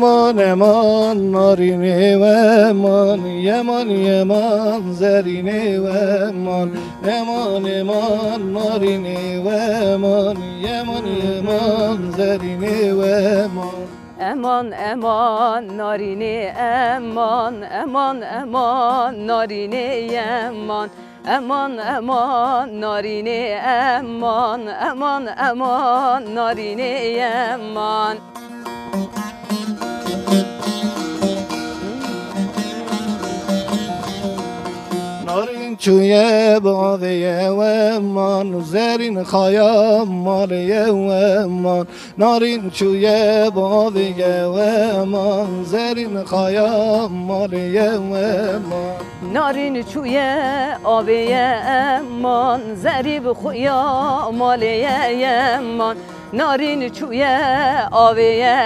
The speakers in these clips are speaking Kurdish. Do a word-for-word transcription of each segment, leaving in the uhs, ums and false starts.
Eman, eman, narînê we eman, yeman, yeman, zerînê we eman. Eman, eman, narînê we eman, yeman, yeman, zerînê we eman. Eman, eman, narînê eman, eman, eman, narînê yeman. Eman, eman, narînê eman, eman, eman, narînê eman. Narîn çûye bi avê ye we eman, zerîn xaya malê ye we eman. Narîn çûye bi avê ye we eman, zerîn xaya malê ye we eman. Narîn çûye avê ye eman, zerî bi xuya malê ye yeman. Narîn çûye avê ye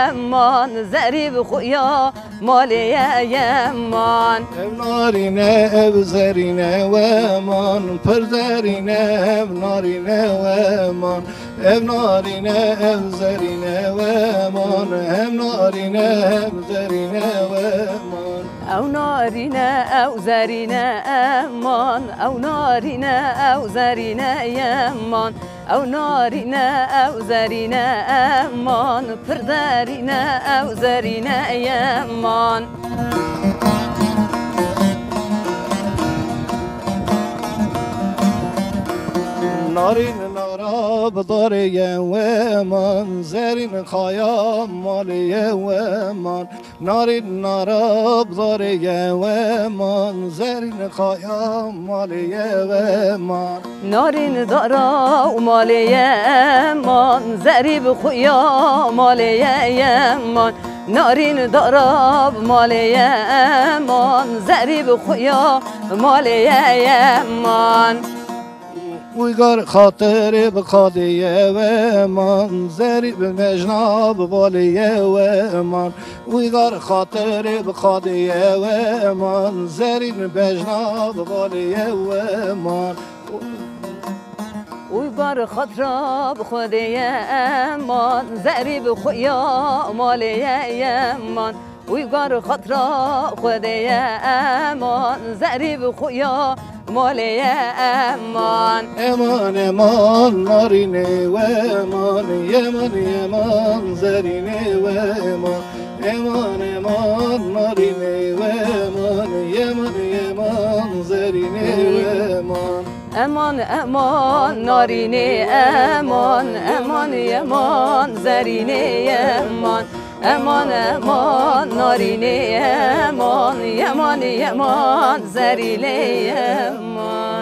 eman, zerî bi xuya malê ye yeman. Ev narîne, ev zerîne we eman, pir derîne, ev narîne we eman. Ev narîne, ev zerîne we eman, ev narîne, ev zerîne we eman. Ew narîne, ew zerîne eman, ew narîne, ew zerîne yeman. Ew narîne, ew zerîne eman, pir derîne, ew zerîne yeman. Narîn nara bi darê ye we eman, zerîn xaya malê ye we eman. Narîn nara bi darê ye we eman, zerîn xaya malê ye we eman. Narîn dara û malê ye eman, zerî bi xuya malê ye yeman. Narîn dara bi malê ye eman, zerî bi xuya malê ye yeman. Uygar xatirê bi qadê ye we eman, zerî bi mejna bi balê ye we eman. Uygar xatirê bi qadê ye we eman, zerîn bejna bi balê ye we eman. Uygar xatira bi Xwedê ye eman, zerî bi xuya malê ye yeman. Uygar xatira Xwedê ye eman, zerî bi xuya malê ye eman. Eman, eman, narînê we eman, yeman, yeman, zerînê we eman. Eman, eman, narînê we eman, yeman, yeman, zerînê we eman. Eman, eman, narînê eman, eman, yeman, zerînê yeman. Eman, eman, narînê eman, yeman, yeman, zerînê yeman.